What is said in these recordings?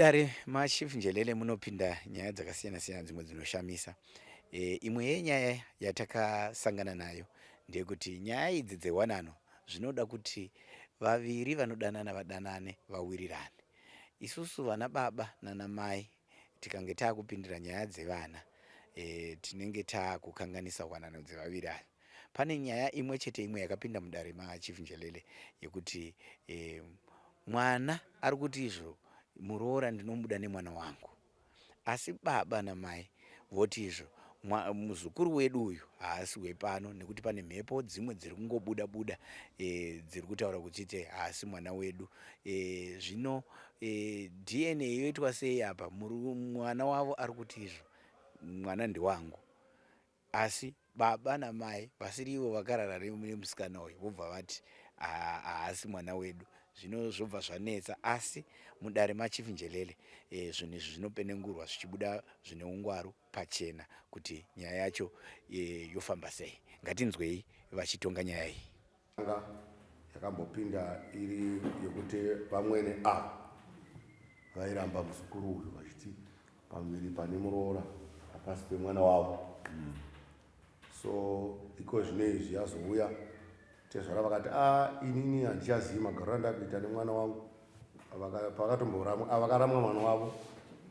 Mudare maChief Njelele munopinda nyaya dzakasiyana siyana dzimwe dzinoshamisa. E, imwe yenyaya yatakasangana nayo ndeyekuti nyaya idzi dzewanano zvinoda kuti vaviri vanodanana vadanane vawirirane. Isusu vana baba nana mai tikange taakupindira nyaya dzevana e, tinenge taakukanganisa wanano dzevaviri ava. Pane nyaya imwe chete imwe yakapinda mudare maChief Njelele yekuti e, mwana ari kuti izvo muroora ndinomuda nemwana wangu asi baba namai voti izvo muzukuru wedu uyu haasi wepano nekuti pane mhepo dzimwe dziri kungobuda buda e, dziri kutaura kuchiti haasi mwana wedu e, zvino e, DNA yoitwa sei apa mwana wavo ari kuti izvo mwana ndewangu Asi baba namai vasiri ivo vakarara nemusikana uyu vobva vati haasi mwana wedu zvino zvobva zvanetsa asi mudare machief Njelele e, zvinhu izvi zvinopenengurwa zvichibuda zvine ungwaru pachena kuti nyaya yacho e, yofamba sei ngatinzwei vachitonga nyaya iyi. Anga yakambopinda iri yekuti vamwene ava vairamba muzukuru uyu vachiti pamuviri pane muroora hapasi pemwana wavo mm. So iko zvino izvi yazouya tezvara vakati a ah, inini handichazivi magariro andakuita nemwana wangu pakatomboramwa ah, vakaramwa mwana wavo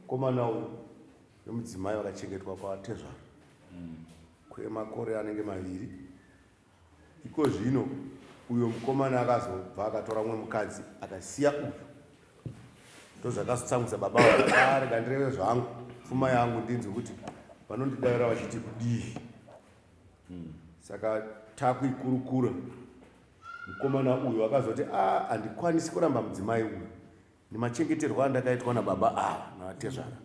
komana uyu nemudzimai vakachengetwa kwatezvara mm. kwemakore anenge maviri Iko zvino uyo mukomana akazobva akatora umwe mukadzi akasiya uyu ndozvakazotsamwisa baba ah, rega ndireve zvangu pfuma yangu ndinzwe kuti vanondidavira vachiti kudii hmm. Saka takuikurukura mukomana uyu akazoti a ah, handikwanisi kuramba mudzimai uyu nemachengeterwo andakaitwa nababa ava navatezvara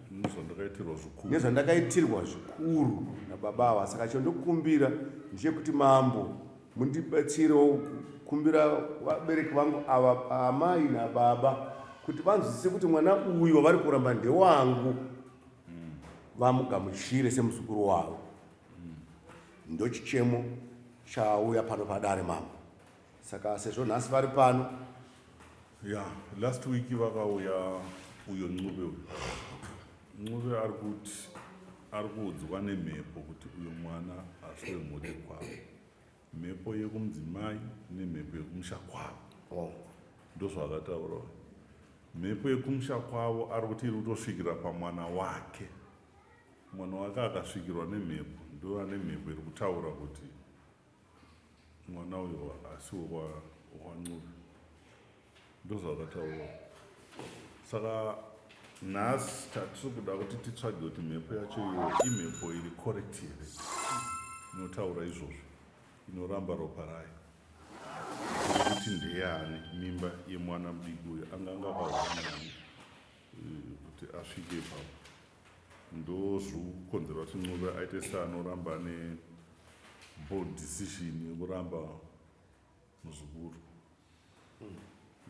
nezvandakaitirwa zvikuru nababa ava saka chondokumbira ndechekuti mambo mundibatsirewo kukumbira vabereki vangu ava amai nababa kuti vanzwisise kuti mwana uyu wavari kuramba ndewangu vamugamuchire semuzukuru wavo ndochichemo chauya pano padare mambo saka sezvo nhasi vari pano Ya, last week vakauya uyo Ncube uyo. Ncube ari kuti ari kuudzwa nemhepo kuti uyo mwana asi wemhuri kwavo. Mhepo yekumudzimai nemhepo yekumusha kwavo. Oh. Ndozvaakataura uyo. Mhepo yekumusha kwavo ari kuti iri kutosvikira pamwana wake. Mwana wake akasvikirwa nemhepo ndo ane mhepo iri kutaura kuti mwana uyo asi wekwaNcube ndozvakataurwa saka nhasi tatiri kuda kuti titsvage kuti mhepo yacho iyo imhepo iri correct here inotaura izvozvo inoramba ropa rayo kuti ndeyani mimba yemwana mudiki uyo anga anga akawanani eh, kuti asvike ipapo Ndozvikukonzera kuti Ncube aite seanoramba ane bold decision yekuramba muzukuru.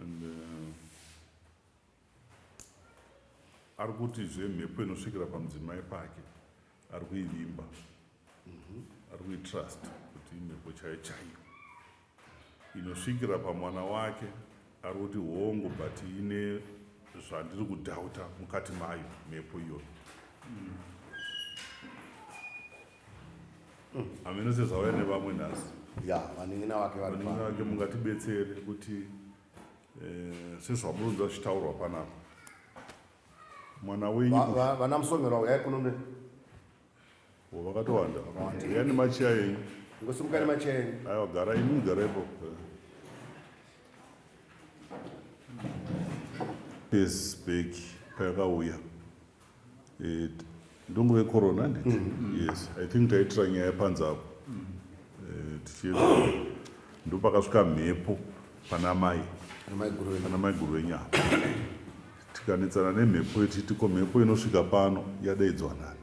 And uh, ari kuti zvemhepo inosvikira pamudzimai pake ari kuivimba ari kuitrust kuti imhepo chaiyo chaiyo inosvikira pamwana wake ari kuti hongu but ine zvandiri kudhauta mukati mayo mhepo iyoyo hameno sezvauya nevamwe nhasi ya vanin'ina vake vari vanin'ina vake mungatibetsere kuti eh, sezvamunonzwa zvichitaurwa panapa mwana wenyu vana musomero uyai kuno Vakatowanda. Uya nemacheya enyu. Ngosimuka nemacheya enyu. Aiwa gara imi mugara ipo. Years back payakauya. Eh, ndonguva yecorona handiti? Mm. Yes, I think taitira nyaya panze apo. Mm. Eh, tichiedza ndopakasvika mhepo pana mai. Pana mai guru venyama. Tikanetsana nemhepo tichiti ko mhepo inosvika pano yadaidzwa nani?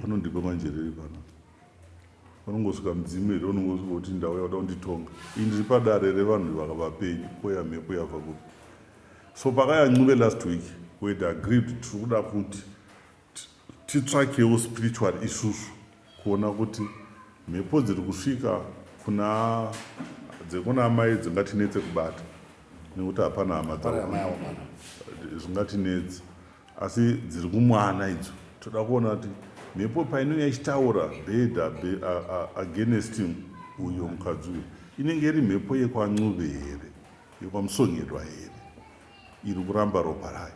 Pano ndipo manjerere pano. Panongosvika mudzimu here unongosvika kuti ndauya kuda kunditonga. Ini ndiri padare revanhu vapenyu koya mhepo yabva kupi? So pakaya Ncube last week we had agreed tiri kuda kuti titsvakewo spiritual isusu kuona kuti mhepo dziri kusvika kuna dzekuna amai dzingatinetse kubata nekuti hapana hama dzavo Zvingatinetsi asi dziri kumwana idzo toda kuona kuti mhepo painouya ichitaura bad against uyo mukadzi uyo inenge iri mhepo yekwaNcube here, yekwaMusongerwa here iri kuramba ropa rayo.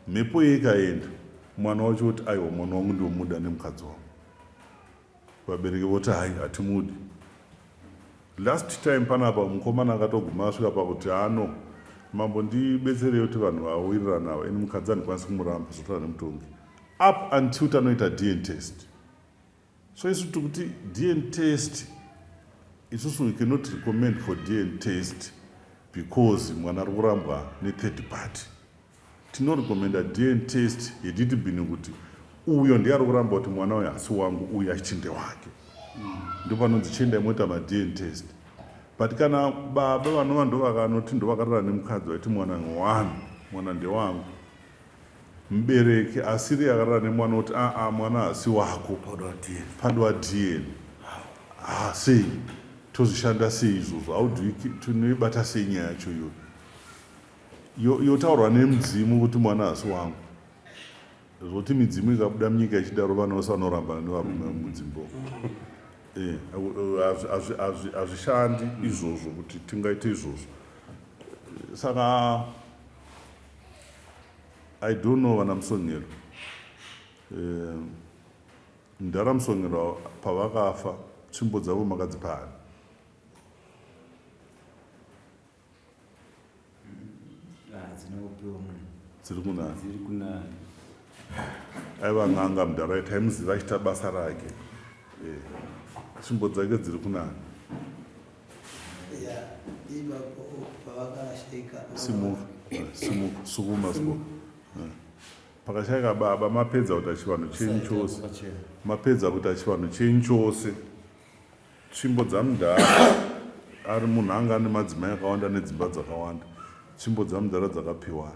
Mhepo iye ikaenda mwana wacho oti aiwa mwana wangu ndomuda nemukadzi wangu. Vabereki voti hai hatimudi. Last time panapa mukomana akatoguma asvika pakuti ano mambo ndibetserei kuti vanhu vawirirana ava ini mukadzi handikwanisi kumuramba zvotaura nemutongi up until tanoita dn test. So isu tikuti dn test isusu we cannot recommend for dn test because mwana ari kurambwa nethird party. Tinorecommenda dna test had it been kuti uyo ndiye ari kuramba kuti mwana uyo hasi wangu uyu achiti ndewake. Ndopanonzi chiendai moita maDNA test. But kana baba vanova ndovakanoti ndovakarara nemukadzi vaiti mwana one mwana ndewangu. Mubereki asiri akarara nemwana oti aa mwana hasi wako padwa DNA. Ah sei tozvishanda sei izvozvo how do you tinoibata sei nyaya yacho iyoyo? Yotaurwa nemudzimu kuti mwana hasi wangu. Zvoti midzimu ikabuda munyika ichidaro vana vose vanorambana nevarume mudzimba umu. Eh, hazvishandi izvozvo kuti tingaite izvozvo. Saka I don't know vana Musongero. Eh, Mdhara Musongero pavakafa tsvimbo dzavo makadzipa ani? Dzinopiwa munhu. Dziri kuna? Dziri kuna. Aiva n'anga mudhara taimuziva achiita basa rake. Eh, tsvimbo dzake dziri kunani? Ya, ipapo pavakashaika. Simuka, simuka, sukuma siko. Eh. Pakashaika baba mapedza kuita chivanhu chenyu chose. Mapedza kuita chivanhu chenyu chose. Tsvimbo dzamudhara ari munhu anga ane madzimai akawanda nedzimba dzakawanda. Tsvimbo dzamudhara dzakapiwa.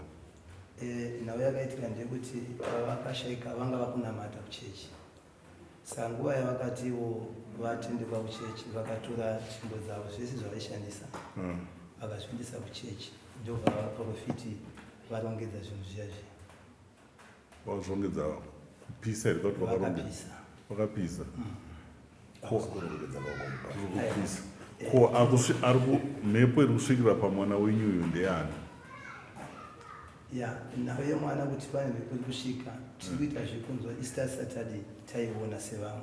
Eh, nhau yakaitika ndeyekuti pavakashaika vanga vakunamata kuchechi. Saka nguva yavakatiwo vatendekwa kuchechi vakatora tsvimbo dzavo zvese zvavaishandisa vakazviendesa kuchechi ndobva vaprofiti varongedza zvinhu zviya zviya. Vakazvongedza kupisa here kuti vakarongedza? Vakapisa. Kupisa. Ko ari mhepo iri kusvikira pamwana wenyu uyu ndeyani? Ya, nhau yemwana kuti pane mhepo iri kusvika tiri kuita zvekunzwa Easter Saturday taiona sevamwe.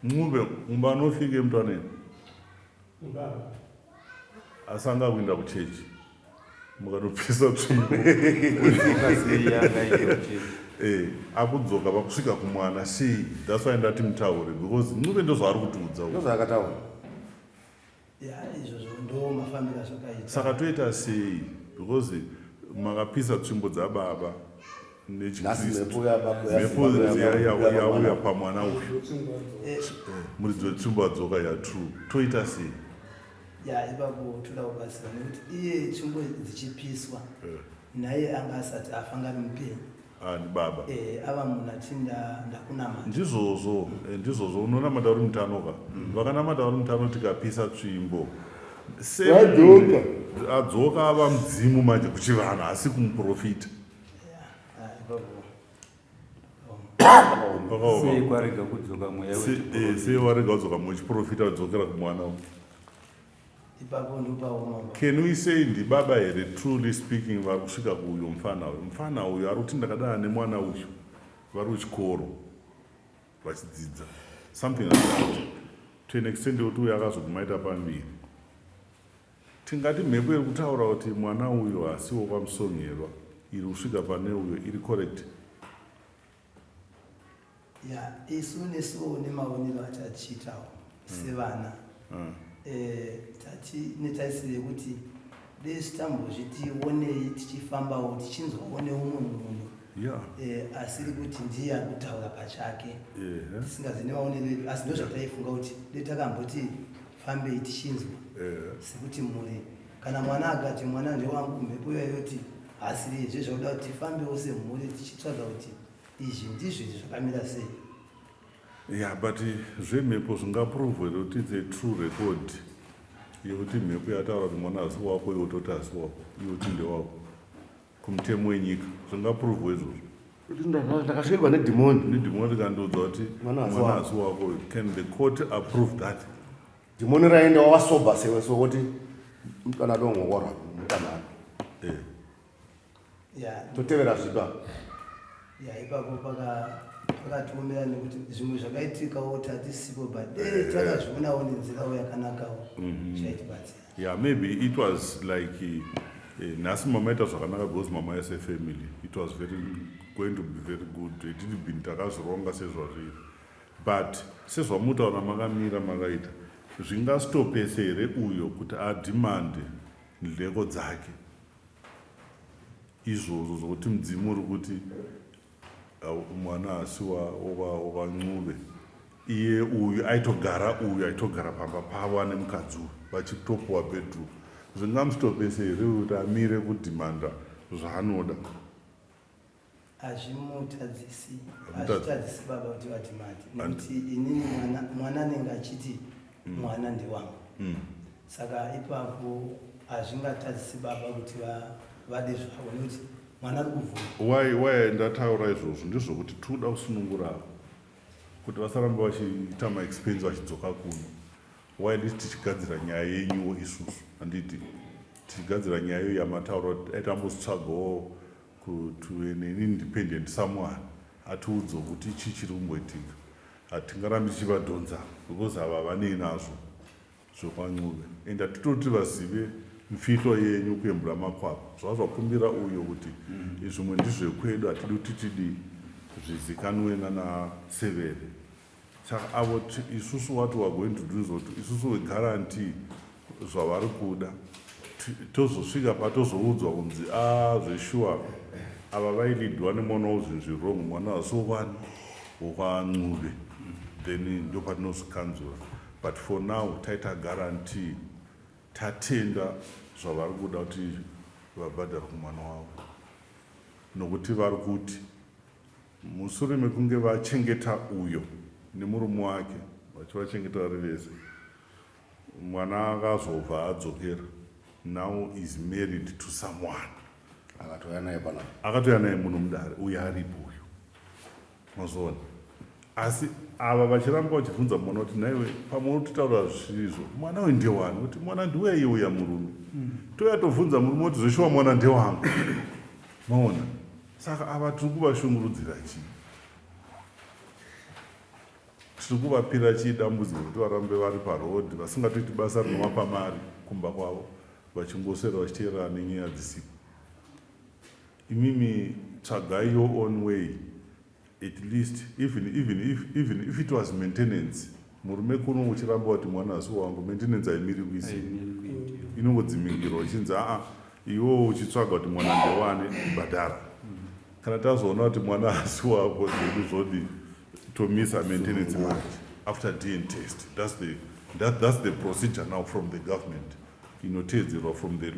Ncube mumba anofike mntwaneni asi anga kuenda kuchechi mukanopisa tsvimbo eh, akudzoka vakusvika kumwana sei thats why ndati mutaure because ncube ndozvaari kutiudza ndozvaakataura Ya izvozvo ndo mafambiro azvakaita. Saka toita sei because makapisa tsvimbo dzababa nechikristu mhepo yauya pamwana uyu eh. muridzi wetsvimbo adzoka ya true toita sei ya ipapo toda kubatsira nekuti iye tsvimbo dzichipiswa eh. naye anga asati afa anga ari mupenyu Ani baba? Eh, ava munhu ati ndakunamata. Ndizvozvo, eh, ndizvozvo unonamata uri mutano ka. Vakanamata vari mutano tikapisa tsvimbo. Vadzoka. Adzoka ava mudzimu manje kuchivanhu asi kumuprofita. Ah, ipapo. Pakaoma. Sei kwarega kudzoka mweya eh, sei warega kudzoka mweya wechiprofita wadzokera kumwana uyu. Ipapo ndopaoma baba. Can we say ndibaba here truly speaking vari kusvika kuuyo mfana uyu mfana uyu ari kuti ndakadana nemwana uyu vari kuchikoro vachidzidza something like that to an extent yekuti uyu akazoguma aita pamiviri tingati mhepo iri kutaura kuti mwana uyu hasiwo kwamusongerwa iri kusvika pane uyo iri correct. Ya isu nesuwo nemaonero atatichiitawo sevana eh, tati netarisiro yekuti dei tambozviti onei tichifambawo tichinzwawo neumwe munhu eh, asiri kuti ndiye ari kutaura pachake tisingazivi nemaonero edu asi ndozvataifunga kuti dei takamboti fambei tichinzwa sekuti mhuri kana mwana akati mwana ndewangu mhepo iyoyo yoti hasiri izvi zvakuda kuti tifambewo semhuri tichitsvaga kuti Izvi ndizvo izvi zvakamira sei? Yeah, but zvemhepo zvingaprove here kuti it's a true record yekuti mhepo yataura kuti mwana hasi wako iwe utoti hasi wako iwe uti ndewako? Kumutemo wenyika zvingapuruvhwa izvozvo? Kuti ndakasvikirwa nedhimoni. Nedhimoni rikandiudza kuti Mwana haasi mwana wako. haasi wako. Can the court approve that? Dhimoni raenda wawasobha sewe so woti mutana dongokorwa mutana. Eh. Ya. Totevera zvipi apa? Ya, ipapo pakatiomera nekuti zvimwe zvakaitikawo tatisipo, but dei takazvionawo nenzirawo yakanakawo zvaitibatsira. Yeah, maybe it was like nhasi mamaita zvakanaka because mama is a family. It was very going to be very good. It didn't been takazvironga sezvazviri. But sezvamutaura makamira makaita, zvingastopese here uyo kuti adhimande nhleko dzake izvozvo zvokuti mudzimu uri kuti mwana haasi waNcube, iye uyu aitogara, uyu aitogara pamba pavo ane mukadzi uyu vachitopuwa bedroom, zvingamustopese here kuti amire kudhimanda zvaanoda? Hazvimutadzisi, hazvitadzisi baba kuti vadhimande, nekuti inini mwana anenge achiti mwana ndewangu. Saka ipapo hazvingatadzisi baba kuti vade zvavo nekuti mwana ari kubvuma. Why ndataura izvozvo ndezvokuti tinoda kusunungura kuti vasaramba vachiita maexpense vachidzoka kuno. Why nditi tichigadzira nyaya yenyuwo isusu, handiti tichigadzira nyaya iyo yamataura kuti dai tambotsvagawo to an independent someone atiudzewo kuti chii chiri kumboitika. Hatingarambi tichivadhonza because ava havanei nazvo zvekwaNcube, and hatitoti vazive mfihlo yenyu kuyembura makwapa zvazvakumbira uyo kuti zvimwe ndizvekwedu, hatidi kuti tidii zvizikanwe nana severe. Saka avo isusu what we are going to do is kuti isusu we guarantee zvavari kuda, tozosvika patozoudzwa kunzi a zveshuwa ava vailidwa nemwana wozvinhu zvirong, mwana haasi wokwaNcube, then ndo patinozvikanzura. But for now taita guarantee, tatenda zvavari kuda kuti vabhadhare kumwana wavo, nokuti vari kuti mushure mekunge vachengeta uyo nemurume wake, vachivachengeta vari vese, mwana akazobva adzokera, now is married to someone. Akatouya naye panapa. Akatouya naye muno mudare, uyo aripo uyo, mazoona. Asi ava vachiramba vachibvunza mwana kuti naiwe pamwe unototaura zvisizvo, mwana uyu ndewani? Kuti mwana ndiuya iye uya murume. Touya tobvunza murume kuti zveshuwa mwana ndewangu? Maona, saka ava tiri kuvashungurudzira chii? Tiri kuvapira chii dambudziko kuti varambe vari parodhi vasingatoiti basa rinovapa mari kumba kwavo, vachingoswera vachiteerera nenyaya dzisipo? Imimi tsvagai your own way. At least even if it was maintenance, murume kuno uchiramba kuti mwana asi wangu, maintenance haimiri kuisi, inongodzimingirwa uchinzi aa, iwewo uchitsvaga kuti mwana ndewani, bhadhara. Kana tazoona kuti mwana asi wako, zvedu zvodi tomisa maintenance manje after DNA test. That's the procedure now from the government inoteedzerwa from the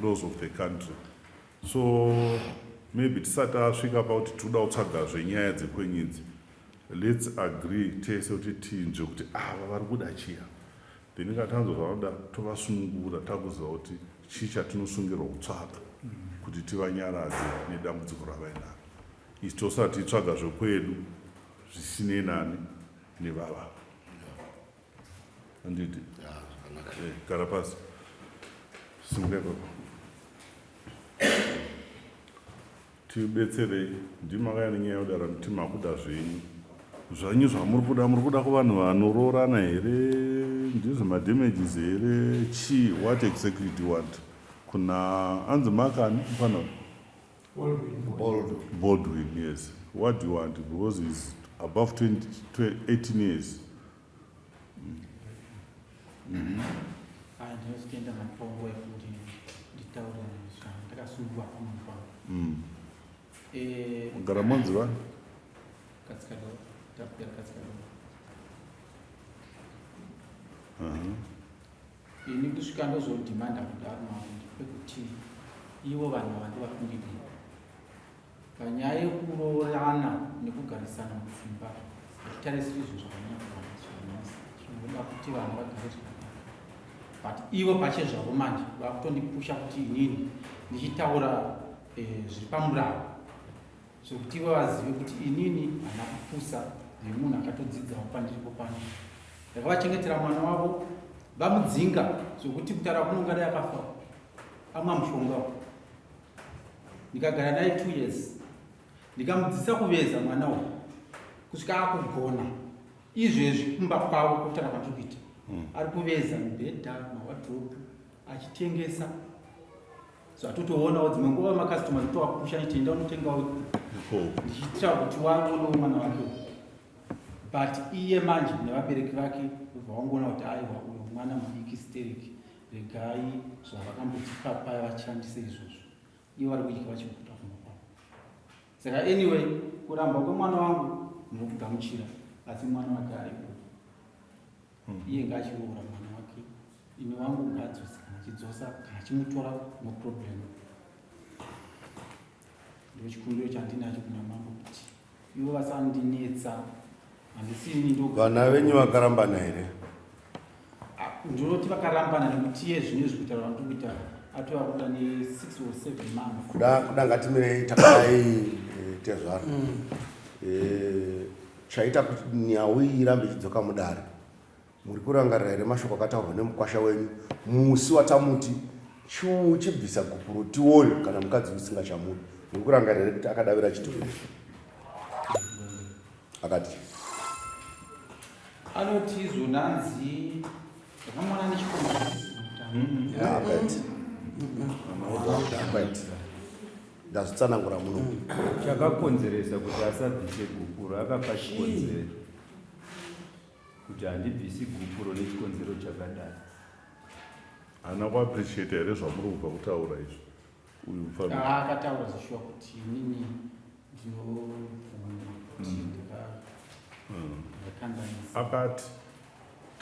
laws of the country. So maybe tisati asvika pakuti tinoda kutsvaga zvenyaya dzekwenyidzi, let's agree tese kuti tinzwe kuti ava vari kuda chiya, then kana tanzwa zvavanoda tovasunungura, takuziva kuti chii chatinosungirwa kutsvaga kuti tivanyaradze nedambudziko ravainaro. Isi tosati titsvaga zvekwedu zvisinei nani nevavava, handiti? Gara pasi, simuka ipapo, tibetserei. Ndimakaya nenyaya yekudara kuti makuda zvenyu, zvanyu zvamuri kuda, muri kuda kuvanhu vanoroorana here? Ndizvo madamages here? Chii? What exactly do you want kuna anzi makani mufana? Baldwin. Baldwin, yes. What do you want? Because he's above 20, 18 years. Ah, ndinozotenda matongo ekuti nditaure zvandakasungwa pamunhu wangu. Gara monzi vani? Katsikado, Tapera Katsikado. Ini kusvika ndozodhimanda kudaro makundi pekuti ivo vanhu ava ndovafungidii panyaya yekuroorana nekugarisana mudzimba. Hatitarisiri zvinhu zvakanyanya kuwanda zvakanasa, tinoda kuti vanhu vagare zvakanaka. But ivo pachezvavo manje vakutondipusha kuti inini ndichitaura eh, zviri pamurawo zvekuti ivo vazive kuti inini hana kupusa nemunhu akatodzidzawo pandiripo pano. Ndakavachengetera mwana wavo vamudzinga zvekuti kutaura kunonga dai akafa amwa mushonga ndikagara naye two years ndikamudzidzisa kuveza mwana uyu kusvika akugona izvezvi kumba kwavo kutaura kwandiri kuita hmm. ari kuveza mibhedha mawadrobe achitengesa zvatotoonawo dzimwe nguva makastoma totoapusha ndichiti enda unotengawo ndichiitira kuti waonewo mwana wake but iye manje nevabereki vake vobva vangoona kuti aiwa uyo mwana mudiki stereki regai zvavakambotipa paya vachishandise izvozvo ivo vari kudya vachiguta kumba kwavo saka anyway kuramba kwemwana wangu ndinokugamuchira asi mwana wake aripo hmm. iye ngaachiroora mwana wake ini wangu ngaadzose kana achidzosa kana achimutora no problem ndochikumbiro chandinacho kuna mambo kuti ivo vasandinetsa handisini ndo vana venyu vakarambana here ah, ndinoti vakarambana nekuti iye zvino izvi kutaura vandiri kuita atova kuda ne six or seven months kuda kuda ngatimirei takadai eh, tezvara mm. eh, chaita kuti nhau iyi irambe ichidzoka mudare Muri kurangarira here mashoko akataurwa nemukwasha wenyu musi watamuti chibvisa gupuro tione kana mukadzi usingachamudi? Muri kurangarira here kuti akadavira chitoro? Akati anoti izvonanzi ndakamwana nechikomba akati akati ndazvitsanangura muno chakakonzeresa kuti asabvise gupuro akapa chikonzero Kuti handibvisi gupuro nechikonzero chakadai. Haana kuappreciate here zvamuri kubva kutaura izvi uyu mufana? Ah, akataura zvishuwa kuti inini ndinobvuma kuti mm. mm. ndakakanganisa. Akati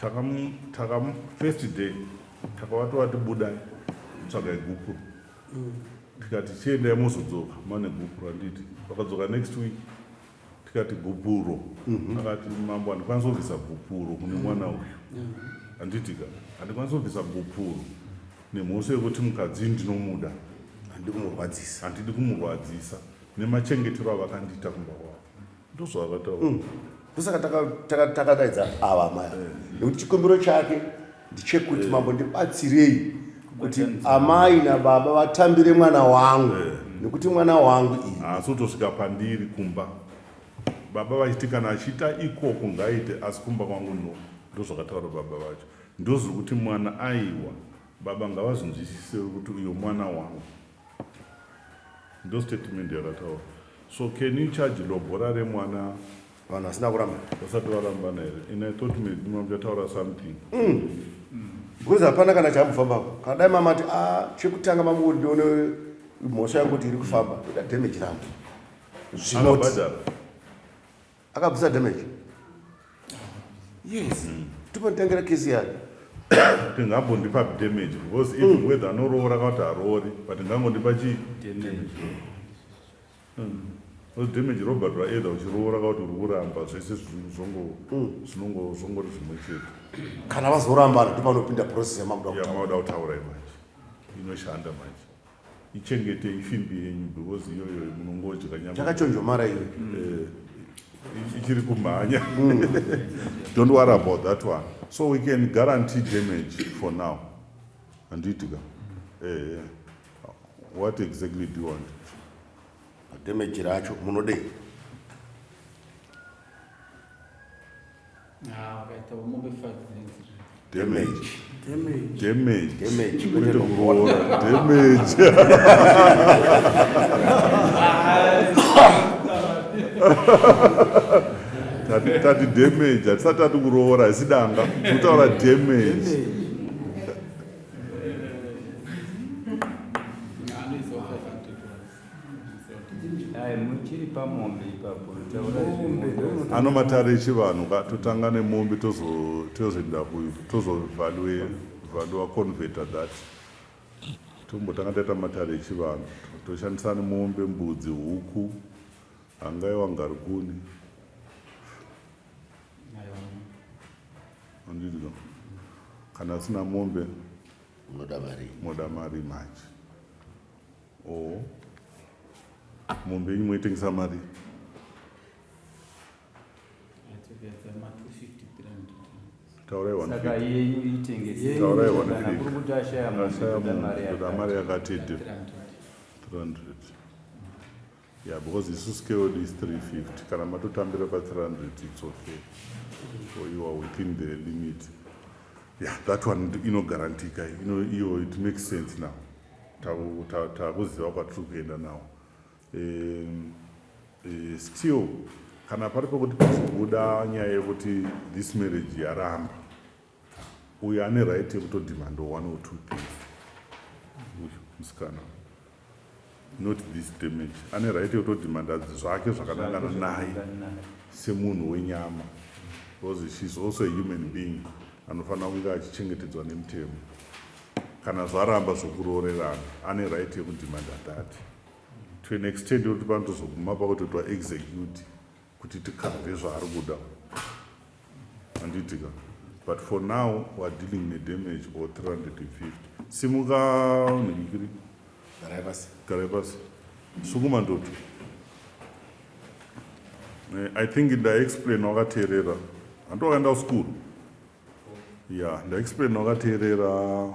taka first day takavati vati budai tsvagai gupuro mm. tikati chiendai mozodzoka mane gupuro handiti vakadzoka next week tikati gupuro mm -hmm. akati mambo handikwanisi kubvisa gupuro kune mwana uyu handiti ka handikwanisi kubvisa gupuro nemhosva yekuti mukadzi ndinomuda handidi kumurwadzisa handidi kumurwadzisa nemachengetero avakandiita kumba kwavo ndozvaakataura mm. ndosaka takadaidza ava maya eh. nekuti chikumbiro chake ndechekuti eh. mambo ndibatsirei kuti amai nababa vatambire mwana wangu eh. nekuti mwana wangu iyi asi kutosvika pandiri kumba baba vachiti kana achiita ikoko ngaite asi kumba kwangu no ndozvakataura baba vacho ndozviri kuti mwana aiwa baba ngavazvinzwisise kuti uyo mwana wangu ndo statement yakataura so can you charge lobora remwana vanhu vasina kurambana vasati varambana here and i thought maybe mamuchataura something mm. Because hapana kana chambofambako kana dai mamati ah, chekutanga mamuko ndione mhosva yangu kuti iri kufamba toda damage rangu zvinoti akabvisa damage yes mm. topanditangera kesi yake tingambondipa damage because if mm. whether anoroora kana kuti haroori but ngangondipa chii damage mm. Because damage robhadhura either uchiroora kana kuti uri kuramba zvese mm. zvongori zvimwe chete kana vazorambana ndopanopinda process yamakuda kutaura manje inoshanda manje ichengete ifimbi yenyu because iyoyo munongodya nyama takachonjomara iyo eh, ichiri kumhanya mm. don't worry about that one so we can guarantee damage for now handiti ka eh, what exactly do you want damage racho munodei Damage. Damage. Damage. Damage. Kwete kuroora. Damage. Tati tati damage hatisati tati kuroora asi danga. Kutaura damage. Muchiri pamombe ipapo taura ano matare echivanhu ka totanga nemombe tozoenda tozovaluwa converter that tombotanga taita matare echivanhu toshandisa nemombe mbudzi huku hangaiwa ngarikuni andidyo kana asina mombe Munoda mari. Moda mari manje. O mombe yenyu moitengesa mari? Taurai Saka 150. Yenyu itengese. Taurai Kana 150. kuri kuti ashaya mombe, Ashaya toda mombe, mari toda mari yakati. yakati. 300. Yeah, because isu scale is 350. Kana matotambira pa 300, it's okay. So you are within the limit. Yeah, that one inogarantika. Iyo it makes sense now. Takuziva kwatiri kuenda now. Still kana pari pekuti pazobuda nyaya yekuti this marriage yaramba, uyo ane right yekutodemanda one or two things. Uyu musikana, not this damage, ane right yekutodemanda zvake zvakanangana naye semunhu wenyama, because she's also a human being anofanira kunge achichengetedzwa nemutemo. Kana zvaramba zvokuroorerana, ane right yekudemanda that to an extent yekuti panotozoguma pakutotwa execute kuti tikabve zvaari kuda, handitika? But for now we are dealing nedamage or 350. Simuka, nhikiri. Garai pasi. Garai pasi, sukuma ndoto. I think ndaexplain wakateerera. Handi wakaenda kuskuru? Ya, ndaexplain wakateerera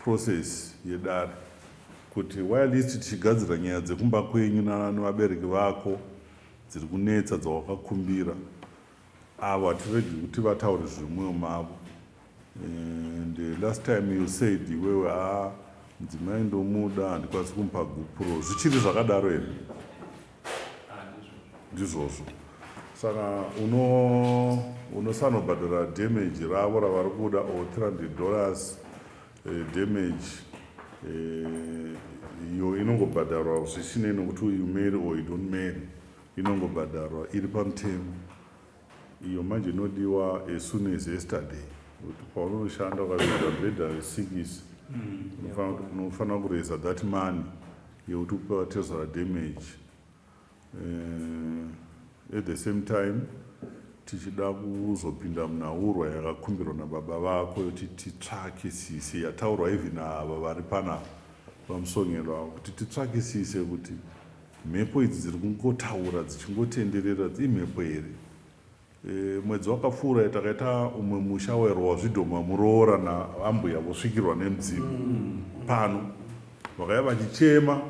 process yedare kuti while tichigadzira nyaya dzekumba kwenyu nevabereki vako dziri kunetsa dzawakakumbira, avo hatiregi kuti vataure zviri mumwoyo mavo. And last time you said iwewe, a mudzimai ndomuda, handikwanisi kumupa gupuro. Zvichiri zvakadaro here? Ndizvozvo. Saka unosanobhadhara damage ravo ravari kuda or $300 damage iyo inongobhadharwa zvisinei nokuti you marry or you don't marry, inongobhadharwa iri pamutemo. Iyo manje inodiwa as soon as yesterday, kuti paunonoshanda ukaverenga bhedha resikisi, unofanira kuraisa that money yekuti upe vatezvara damage. At the same time tichida kuzopinda munhaurwa yakakumbirwa nababa vako yoti titsvakisise, yataurwa even ava vari panapa vamusongelwa avo, kuti titsvakisise kuti mhepo idzi dziri kungotaura dzichingotenderera imhepo here. Mwedzi wakapfuura takaita umwe musha wairwa zvidhoma, muroora naambuya vosvikirwa nemudzimu pano, vakauya vachichema,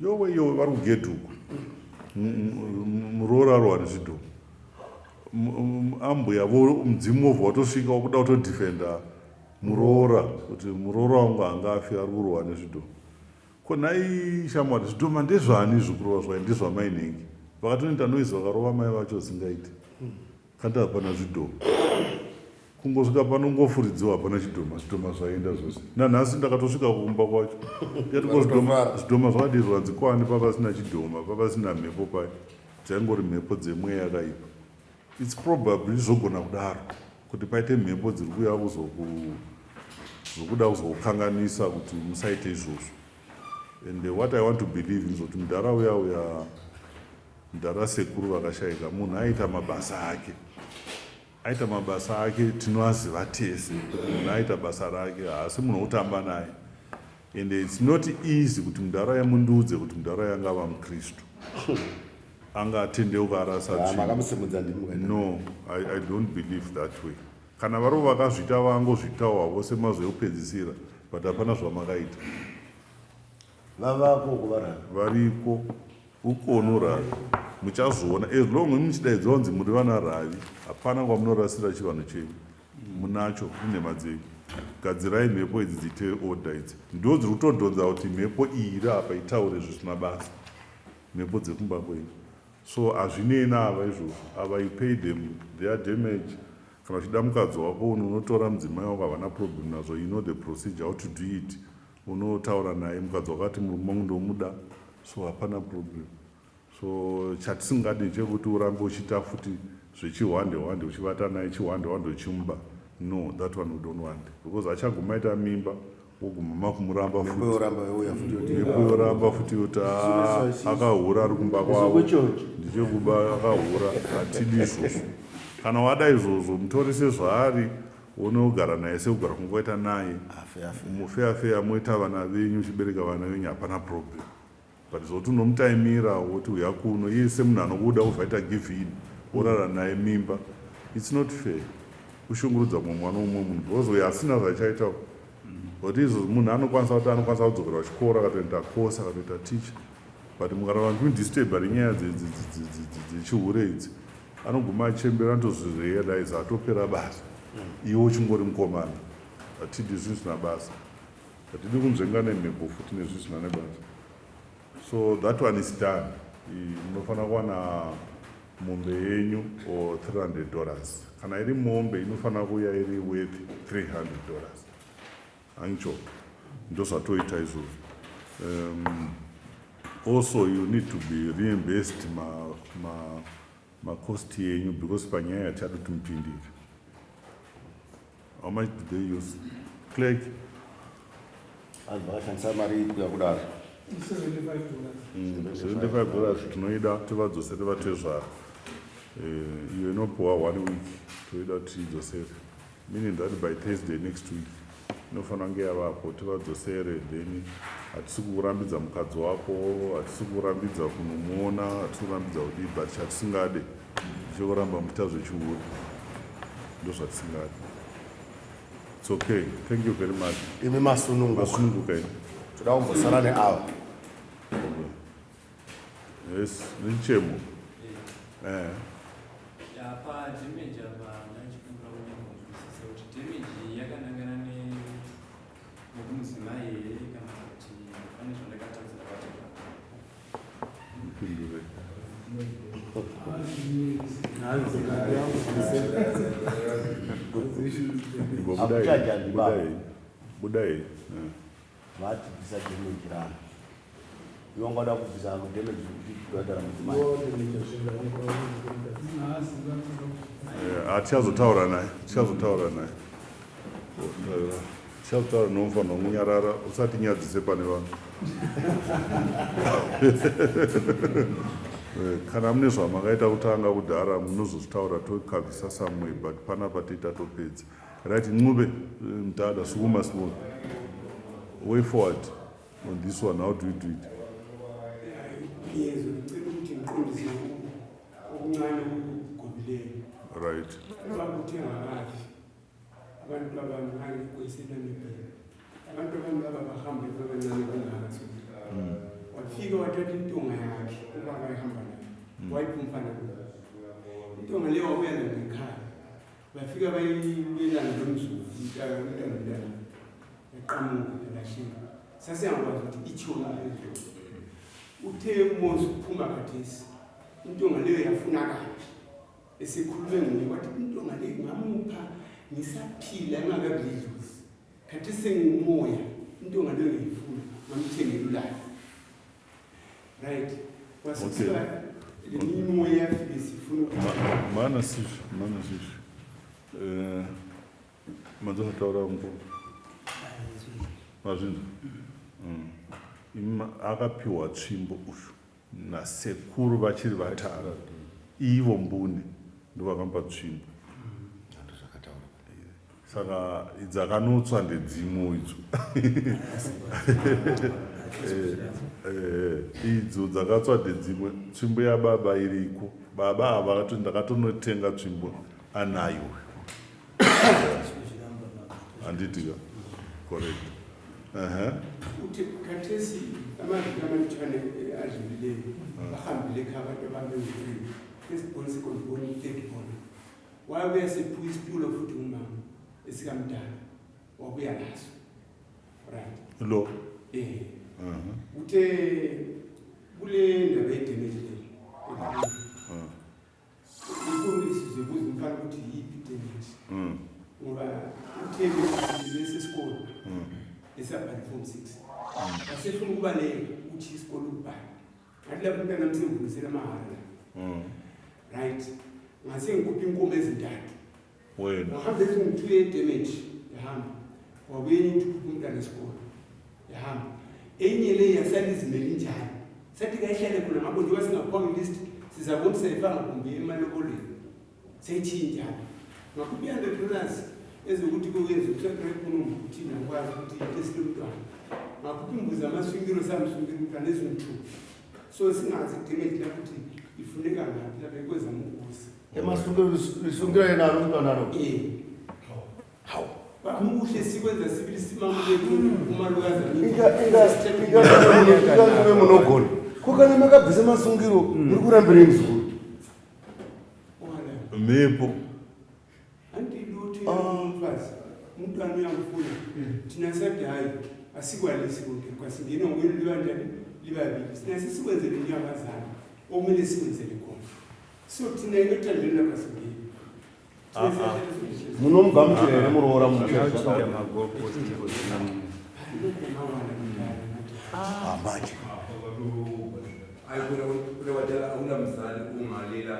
yowe yowe, vari kugedhuku, muroora arohwa nezvidhoma, ambuya mudzimu wobva watosvika wakuda kutodefenda muroora kuti muroora wangu hangafi ari kurohwa nezvidhoma. Ko nhai shamwari, zvidhoma ndezvani zvikurova zvai? Ndezvamainhengi. Vakatonoita noise, vakarova mai vacho zingaiti kandi hapana zvidhoma. Kungosvika panongofuridziwa, hapana chidhoma, zvidhoma zvaenda zvose. Nanhasi ndakatosvika kumba kwacho ndikati, ko zvidhoma zvakadii? Zvanzi kwani papasina chidhoma, papasina mhepo pai, dzaingori mhepo dzemweya yakaipa. It's probably zvogona kudaro kuti paite mhepo dziri kuuya zokuda kuzokukanganisa kuti musaite izvozvo. And what I want to believe is kuti mudhara uya uya, mudhara sekuru vakashayika, munhu aita mabasa ake, aita mabasa ake. Tinoaziva tese kuti munhu aita basa rake, haasi munhu wokutamba naye. And it's not easy kuti mudhara yamundiudze kuti mudhara yangava mukristu anga atendeuka arasa Ah, tsvimbo. Makamusimudza ndimi mukaenda. No, I don't believe that way. Kana varivo vakazviita, vangozviitawo havo semazvo ekupedzisira, but hapana zvamakaita. Vavako kuvarara. Variko ukono ravi, muchazoona. As long muchidaidzwa kunzi muri vana ravi, hapana kwamunorasira chivanhu chenyu, munacho inhema dzenyu. Gadzirai mhepo idzi dziite order. Idzi ndo dziri kutodhonza kuti mhepo iyi iri apa itaure zvisina basa, mhepo dzekumba kwenyu. So hazvinei naava izvozvo. Ava, you pay them their damage. Kana uchida mukadzi wako, unotora mudzimai wako, havana problem nazvo. You know the procedure how to do it. Unotaura naye mukadzi wakati murume wangu ndomuda, so hapana problem. So chatisingadi ndechekuti urambe uchiita futi zvechihwande hwande, uchivata naye chihwande hwande, uchimuba. No, that one we don't want, because achaguma aita mimba, woguma makumuramba Mhepo futi. yoramba youya futi yoti Mhepo yoramba futi yoti, "Ah, akahura ari kumba kwavo." Chocho. Ndechekuba, akahura. Hatidi izvozvo. Kana wada izvozvo, mutorise zvaari. Unogara naye sekugara kungoita naye mufeafea, moita vana venyu, uchibereka vana venyu, hapana problem. But zvokuti unomutaimira woti uya kuno, iye semunhu anokuda ubvaita give in, worara naye mimba, it's not fair. Kushungurudza mumwe mwana womumwe munhu, because uyo asina zvachaita. But izvo munhu anokwanisa kuti anokwanisa kudzokera kuchikoro, akatoenda course, akatoita teacher, but mukaramba muchimudisturba nenyaya dzechihure idzi, anoguma achembera, anotozvirealize, atopera basa, iwe uchingori mukomana. Hatidi zvinhu zvisina basa, hatidi kunzvenga nemhepo futi nezvinhu zvisina nebasa. So that one is done. Munofanira kuwana mombe yenyu or $300. Kana iri mombe, inofanira kuuya iri worth $300. Ancho ndozvatoita izvozvo. Also you need to be reimbursed macost ma, ma yenyu, because panyaya yatichada kuti mupindire. How much did they use, clerk? Vanhu vakashandisa mari kuya kudaro. $75 tinoida tivadzosere vatezvara. Iyo inopiwa one week, toida kuti tiidzosere, meaning that by Thursday next week inofanira kunge yavapo, tivadzosere. Then hatisi kurambidza mukadzi wako, hatisi kurambidza kunomuona, hatisi kurambidza kudii, but chatisingade chekuramba muchiita zvechihure, ndo zvatisingade. It's okay, thank you very much. Imi masununguka. Masununguka ini. Toda kumbosara neava. Yes, nechemo. Padamage apa ndachikumbira kunyakunzwisisa kuti damage iyi yakanangana nekumudzimai here, kana kuti pane zvandakatadzira vateka? Pindure. Budai. Hakuchajani baba. Budai, budai. Vati bvisa damage rano. Iwe ungada kubvisa damage kuti kubhadhara mudzimai. Hatichazotaura naye, tichazotaura naye, tichazotaura. Nomufanira kunyarara, usatinyadzise pane vanhu. Kana mune zvamakaita kutanga kudhara, munozozvitaura, tokabvisa somewhere, but panapa toita topedza. Right, Ncube, mdala, sukuma sibone way forward on this one. How do you do it? Ngiyezwa, ngicela ukuthi ngiqondise okuncane okugobileyo. Ubaba uthe ngakafi, abantu abami ngangekho eseNamibia, abantu abami laba bahambe bebancane kangaka. So wafika wathatha intonga yakhe ubaba ehamba nayo, wayipha umfana lo intonga leyo, wabuya nayo ngekhaya. Bafika bayibelana lo mzuzu, umntana yaqamuka, yalahleka. Sasingakwazi ukuthi itshona leyo. Uthe umozi uphuma khathesi, intonga leyo yafunakala. Esekhulume nguye wathi intonga leyo ngamupha ngisaphila, engakabi lidlozi. Khathesi sengumoya, intonga leyo ngiyifuna, ngamthengela ulayo. Right, kwasekusiba leminye imimoya yafike sifuna ukuthi Mana sisho, mana sisho. Manzotaura mukuru. Mazvinzwa. Akapiwa tsvimbo uyu nasekuru vachiri vatara. Ivo mbune ndovakamupa tsvimbo. Saka dzakanotswa ndedzimwe idzo. Idzo dzakatswa ndedzimwe. Tsvimbo yababa iriko. Baba ava vakati ndakatonotenga tsvimbo, anayo. Handiti ka? Correct. Uthi khathesi amaviki amalutshwane adlulileyo bahambile ekhaya abantu ababe-three, first born, second born, third born. Wabuya sephuka isitulo futhi ngumama esikamdala, wabuya naso, right? Lo. Uthe kule ndaba yedamage leyo, inkulu sizobuza umfana ukuthi yiphi idamage, ngoba uthe besesikolo esabhala form 6, wasefuna ukubaleka ukuthi isikolo ukubhala. Ngathi lapho umntana msemvunisela amahhala, right? Ngase ngikhupha inkomo ezintathu. Wena. Wahamba ezingu-two ye-damage, yahamba. Wabuye enye ukuthi ukhupha umntana esikolo, yahamba. Enye le yasala izimele injalo, sathi kayihlale khona ngapho njengoba singaphwanga ilist, sizabona ukuthi sayifanga kumbe emalobolweni, seyithiye njalo. Ngakhupha i-$100. Ezokuthi kuyenza ukuthi thina ngikwazi ukuthi into esilomntwana ngakhupha imbuzi amaswingiro samswingiro umntwana ezingu-two, so singazi idamage lapho ukuthi ifuneka ngaphi lapha ikwezama ukusa. Emasungiro lisungiro yena lo mntwana lo. Eh. Hawu. Kuhle sikwenza sibili simamukele umalukazana. Inga inga inga inga munogona. Ko kana makabvisa masungiro muri kurambirei muzukuru? Mhepo. Anti lutho umfazi umntwana uyamfuna, thina sathi hayi, asikwalisi konke kwasingena ngokwenu libanjani libabili, thina sesikwenzele nyabazana okumele sikwenzele khona, so thina ethandweni lapha singeni. Ah, ah. Munomugamuchira here muroora mutsva? Achinja magoalpost. Ah, manje. Hayi, kuna badala akunamzali ungalela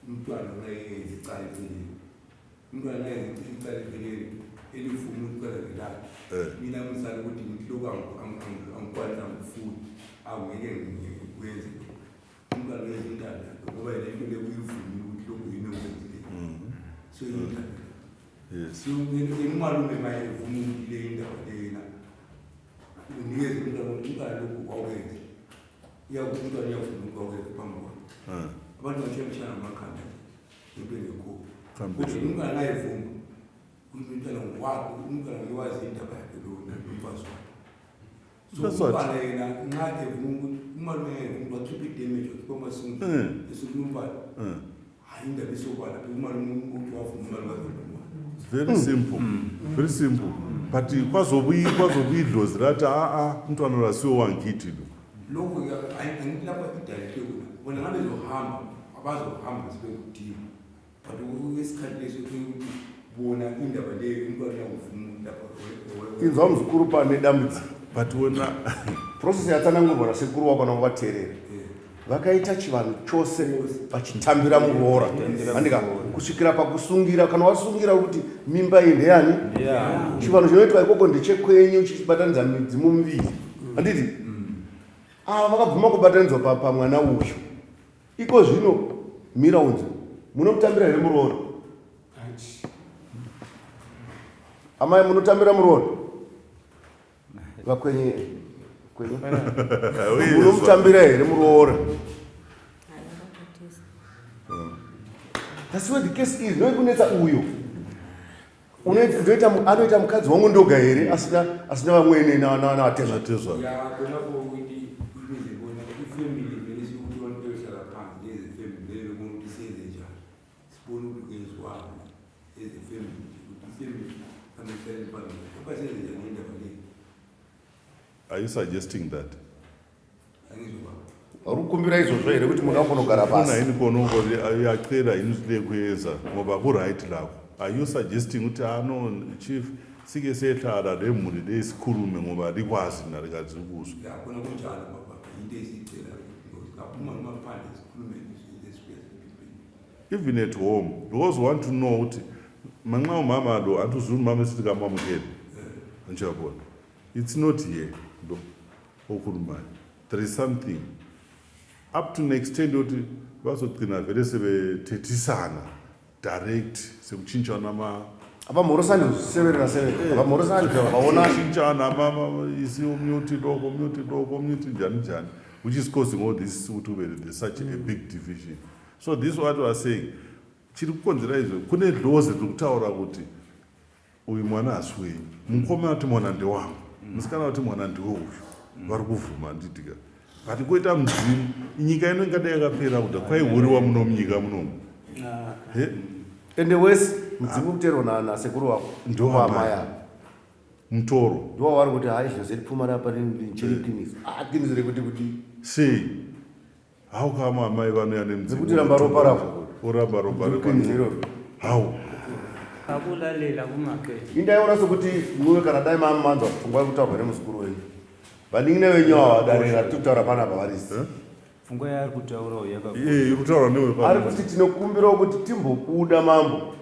umntwana unayenza icala eceleni, umntwana nayenza icala eceleni elivuma ukuthi icala ngelakhe. Mina mzali ukuthi ngithi lokhu angikwazi, angifuni, angeke ngikwenze lokhu. Umntwana wenza intando yakhe ngoba yena into le uyivumile ukuthi lokhu yini okwenzile, so intando. So yena umalume maye evuma ukuthi le indaba lena unikeze umntwana, umntwana lokhu kwakwenza, umntwana uyavuma ukuthi kwakwenza phambi kwakhe. Abantu bashayishana amakhanda into engekho. Kambe. Ukuthi umntwana nayevuma ukuthi umntwana ngowakhe, umntwana ngiwazi indaba yakhe lo nomfazi wakhe. So That's what- umntwana yena nxa evuma ukuthi umalume evuma ukuthi wakhipha idamage, wakhipha amasundu esuke umntwana, hayi, indaba isobala phela, umalume ukuthi wavuma umalume wavuma. Very simple, very simple, but kwazobuya idlozi lathi a-a, umntwana lo asiwo wangithi lo. Lokhu angithi lapha idalile kuna bona ngabe zohamba abazohamba sibe kudinga, but esikhathi leso ukuthi bona indaba leyo umntwana uyakuvuma lapha. Inzwa muzukuru, pane dambudziko. But wena Process yatsanangurwa nasekuru wako navateerera, vakaita chivanhu chose vachitambira muroora, andika kusvikira pakusungira. Kana wasungira kuti mimba iyi ndeyani, chivanhu chinoitwa ikoko ndechekwenyu chichibatanidza midzimu miviri, handiti? Ava vakabvuma kubatanidzwa pamwana uyu. Iko zvino miraunzi, munomutambira here muroora? Amai, munotambira muroora? Vakwenye kwenye, munomutambira here muroora? That's where the case is. Noikunetsa uyo anoita mukadzi wangu ndoga here, asina vamwene navatezva? Natezva. Ya, khonapho ukuthi ibize bona ifamily vele sikuthi abantu beyohlala phansi lezi family leyo bebona ukuthi senze njani, sibone ukuthi kwenziwani as a family, ukuthi ifamily fanele ihlale phansi lapha, senze njani indaba leyo. Are you suggesting that? Angizwa. Uri kukumbira izvozvo here kuti munhu afonogara Funa pasi? yini khona uyacela yini ukuthi kuyeza ngoba ku-right lakho? Are you suggesting ukuthi ah no chief, sike sehlala le mhuli le sikhulume ngoba likwazi nalikazi ukuzwa? Ya, khona kunjalo baba, into esiyicela ngaphuma noma phandle sikhulume esibuya. Even at home, because we want to know ukuthi manxa umama lo anti uzulu umama esithi kamamukele njeyabona, it's not here lo okhulumayo. There is something up to next extent ukuthi bazogcina vele sebethethisana direct, sekuchintshana ama Avamhorosani severera severe, avamhorosani, vaonani. Kushintshana isi, omunye uthi lokho, omunye uthi lokho, omunye uthi njani njani, which is causing all this ukuthi kube there's such a big division. So this is what we are saying, chiri kukonzera izvo, kune dlozi riri kutaura kuti uyu mwana hasi wenyu. Mukoma ati mwana ndewangu, musikana ati mwana ndiwe uyu, vari kuvhuma nditika, but koita mudzimu. Nyika ino ingadai yakapera kuda kwaihuriwa muno munyika munomu. He? Ende wese mudzimu kuteerwa nasekuru wako. Ndo amai amai. avo. Mutoro. Ndo wavari kuti hai, zvose pfuma rapa chiri qiniso, ah, qiniso rekuti kuti Sei, how come amai vanouya nemudzimu? Nekuti ramba ropa rako. Oramba ropa. Qiniso iroro. How? Akulalela kumakethe. Indaiona sokuti muve kana dai mamanzwa pfungwa yekutaurwa nemuzukuru wenyu, vanin'ina venyu ava, dare ratiri kutaura panapa varisi. Pfungwa yaari kutaurawo yakakosha. Iri kutaura newe. Ari kuti tinokumbirawo kuti timbobuda mambo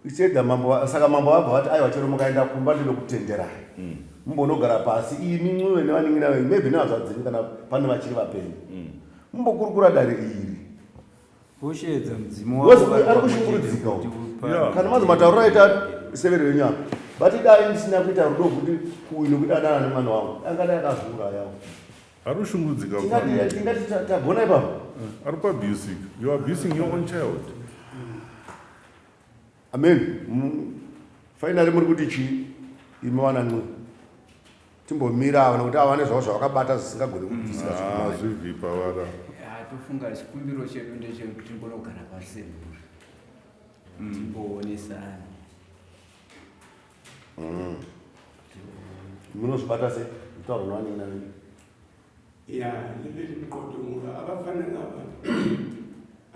icheda mambo. Saka mambo vabva vati aiwa, chero mukaenda kumba ndinokutenderai, mumbonogara pasi imi mwiwe nevanin'ina venyu, maybe nehanzvadzi dzenyu kana pane vachiri vapenyu, mumbokurukura dare iri. Voshedza mudzimu Because wavo vari ari pamwe chete kushungurudzika kuti uyu. Yeah. Kana manzi matauriro aita. Severo yenyu apa. But dai ndisina kuita rudo kuti uyu nekuti adanana nemwana wangu. Angadai akazviurayawo. Ari kushungurudzika Tingati tingati tagona ipapo. Ari kuabusing. You are abusing your own child. Amen. Finally muri kuti chii? Imi vana Ncube. Timbomira ava nekuti ava nezvavo zvavakabata zvisingagoni kubvisika ah, zvibvi pavara. Tofunga chikumbiro chedu ndechekuti timbonogara pasi semhuri. Timboonesana. Munozvibata sei? Kutaura nevanin'ina venyu. Ya, leli mqondo ngoba abafana laba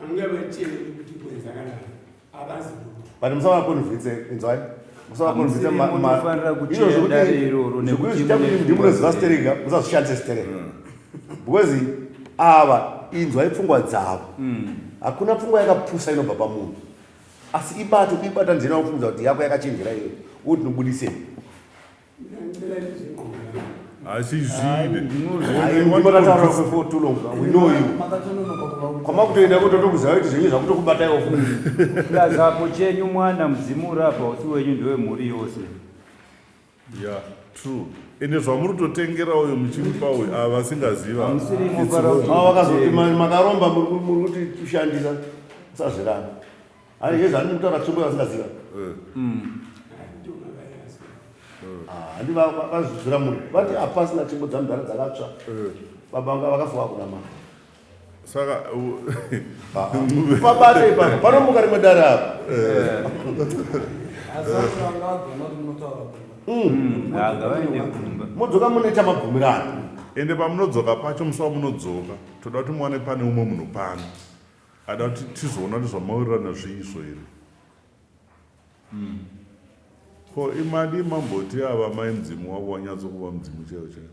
angikabatsheli ukuthi kwenzakalani abazi lutho. But musavakonvince inzwai. Musavakonvince Hamusiri munofanira kucheya dare iroro nekuti zviita kuti mune ndimunoziva stereka musazvishandise stereka. Because ava inzwai pfungwa dzavo. Hakuna pfungwa yakapusa inobva pamunhu. Asi ibato kuibata nzira yaunofunga kuti yako yakachenjera iyoyo uti nobudisei. Kwamakutoenda kutotokuziva kuti zvenyu zvakutokubataiwo plus apo chenyu mwana mudzimu uri apa usi wenyu ndewemhuri yose. Yeah, true. Ende zvamuri kutotengera uyo muchimupa uyu ava vasingaziva. Vakazoti makaromba muri kuti kushandisa musazviramba. Ani yezvo ani kutaura tsvimbo vasingaziva. Eh. Ah, handi vazvidzura munhu vati hapasina tsvimbo dzamudhara dzakatsva. Eh. Baba vanga vakafuka kuna mama. Saka ah, pabate ipapo panomuka rimwe dare apa. Eh. Modzoka munoita mabvumirano. Ende pamunodzoka pacho musi wamunodzoka toda kuti muwane pane umwe munhu pano. Ada kuti tizoona kuti zvamawirirana zviizvo here. Ko imadi mamboti ava mai mudzimu wavo wanyatso kuva mudzimu chaiwo chaiwo.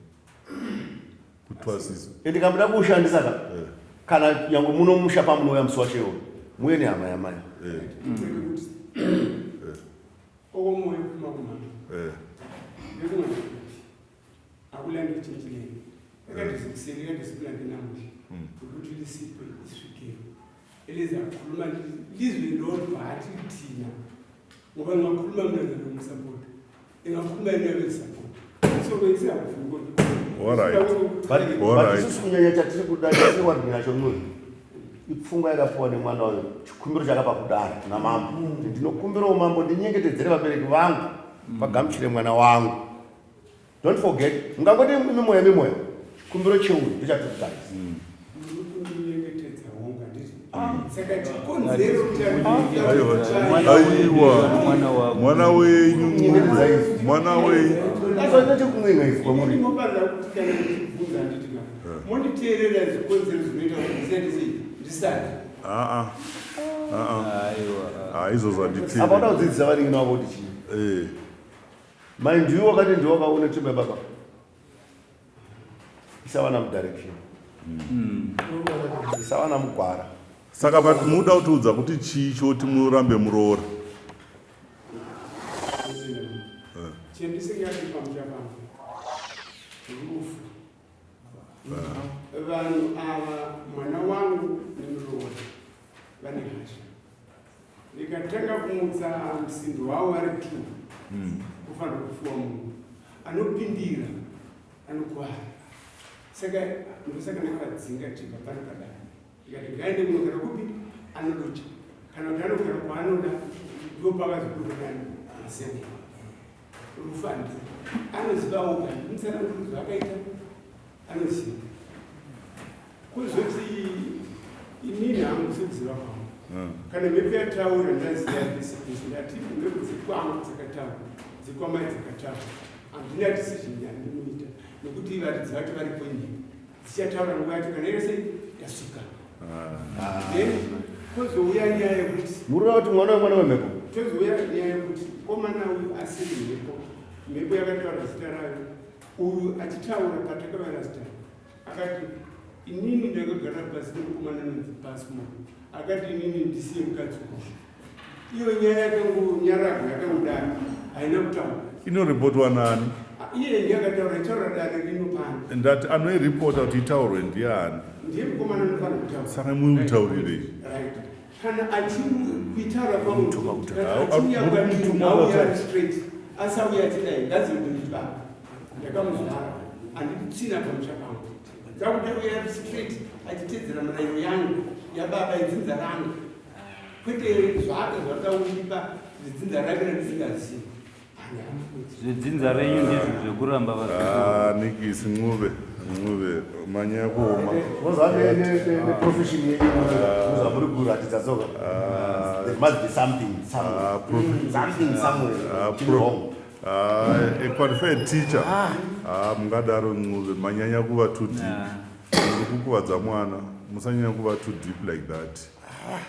Kutwasisa. Ende kamuda kuushandisa ka eh. Kana nyange muno musha pamunouya musi wacho iwo muye nehama yamai. Eh. Eh. Okomoyo kuma kuma. Eh. Akulanda itshintshileyo ekade sikuseni ekade sikulande namuhla hmm. ukuthi lisiphe isvikelo elizakhuluma lizwe lodwa hathi thina ngoba ngingakhuluma mina ngizomusapota engakhuluma yena bezisapota so besiyakufuna kodwa isusu kunyanya chatiri kuda chatiri kuwadhira chonuri ipfungwa yakapiwa nemwana uyo chikumbiro chakapa kudaro kuna mambo hmm. ndinokumbirawo mambo ndinyengetedzere vabereki vangu vagamuchire mwana wangu Don't forget, mungangoti imi moya imi moya. Chikumbiro cheuyu ndochatiri kutarisa. Aiwa, mwana wenyu mwana wenyu. Ndechekuninga izvi kwamuri. Monditeerera zvikonzero zvinoita kuti ndisaite sei ndisati. Aa. Aa. Aiwa. Izvozvo handiteereri. Apa uda kudzidzisa vanin'ina vako kuti chii? Eh. Mai ndiwe wakati ndiwe wakaona tsvimbo yababa. Isa vana mudirection. Mm. Isa vana mugwara. Saka but muda kutiudza kuti chii choti murambe muroora? Chendisingadi pamusha pangu. Rufu. Vanhu ava mwana wangu nemuroora vane hasha. Ndikatanga kumutsa musindo wavo vari two hmm. kufanira kufuwa munhu anopindira anokwara saka ndosaka ndakavadzinga chibva pano padare ndikati ngaende kunogara kupi anodocha kana kuti anogara kwaanoda ndipo pakazokuronani maseve rufu handi anoziva oga ndimutsana zvakaita anoziva Kuzoti inini hangu sekuziva kwangu hmm. kana mhepo yataura ndaziva pese pese ndati mhepo dzekwangu dzakataura dzekwamai dzakataura handina decision yandinoita nekuti varidzi vacho varipo inini dzichataura nguva yacho kana yese yasvika ah. then kozouya nyaya yekuti murura kuti mwana wemwana wemhepo tozouya nyaya yekuti komana uyu asiri mhepo mhepo yakataura zita rayo uyu achitaura patakavaira zita Akati inini ndakagara pasi nemukomana anonzi Pasmo. Akati inini ndisiye mukadzi uyu. Iyo nyaya yakangonyararwa yakangodaro haina kutaura. Inoripotwa nani? Iye ndiye akataura itaura dare rino pano. Ndati anoiripota kuti itaurwe ndiani? Ndiye mukomana anofanira kutaura. Saka muimutaurirei? Right. Kana achikuitaura kwangu achiuya kwandiri auya straight asauya achidai ngazive baba ndakamuzvara handidi tsvina pamusha pangu dzakuda uya straight achitedzera murayiro yangu yababa yedzinza rangu kwete zvake zvakuda kundipa zvedzinza rake randisingazivi. Zvedzinza renyu ndizvo zvekuramba ah, nikisi ncube ncube manyaya kuoma neprofession yenyu zvamuri kuratidza soka ah. there must be something somewhere ah, something somewhere wrong a qualified teacher mungadaro ncube manyanya kuva too deep muri kukuvadza mwana musanyanya kuva too deep like that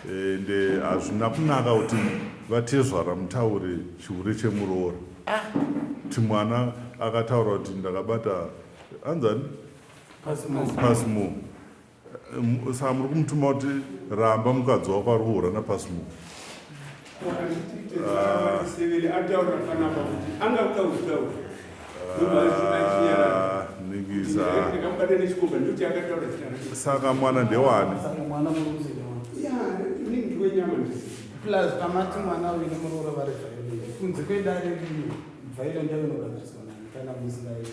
ende hazvina kunaka kuti vatezvara mutaure chihure chemuroora kuti mwana akataura kuti ndakabata anzani pasmo saka muri kumutuma kuti ramba mukadzi wako ari kuhura napasmo ataura panapa kuti anga kuda kuzvitaura Saka mwana ndewani? Plus pamati mwana uyu nemuroora vari violent kunze kwedare rino violent yavo inogadziriswa nani kana musingaiti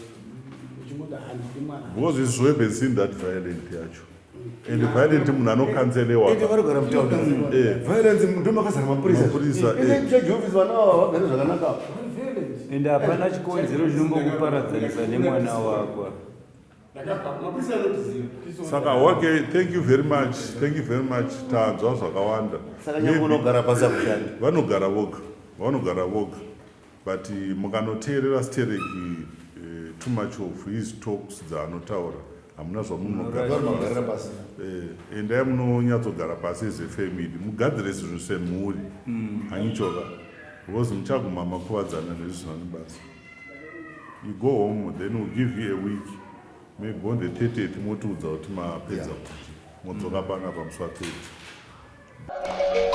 uchingoda handidi mwana because it's haven't seen that violent yacho and violent munhu anokanzelewa ende varikugara mutown eh. violence ndo makazara mapurisa mapurisa eh. charge office vana ava vagare zvakanaka ende hapana chikonzero chinombokuparadzanisa nemwana wako saka okay thank you very much thank you very much tanzwa zvakawanda saka nyangwe unogara pasi akushandi vanogara voga vanogara voga But mukanoteerera stereki eh, too much of his talks dzaanotaura hamuna zvamunogarira pasi. Eh, endai munonyatsogara pasi as a family mugadzire zvinhu semhuri mm. hanyichoka because muchaguma makuvadzana nezvisina nebasa. You go home then we'll give you a week maybe on the 30th motiudza kuti mapedza kuti modzoka panapa musi wa 30.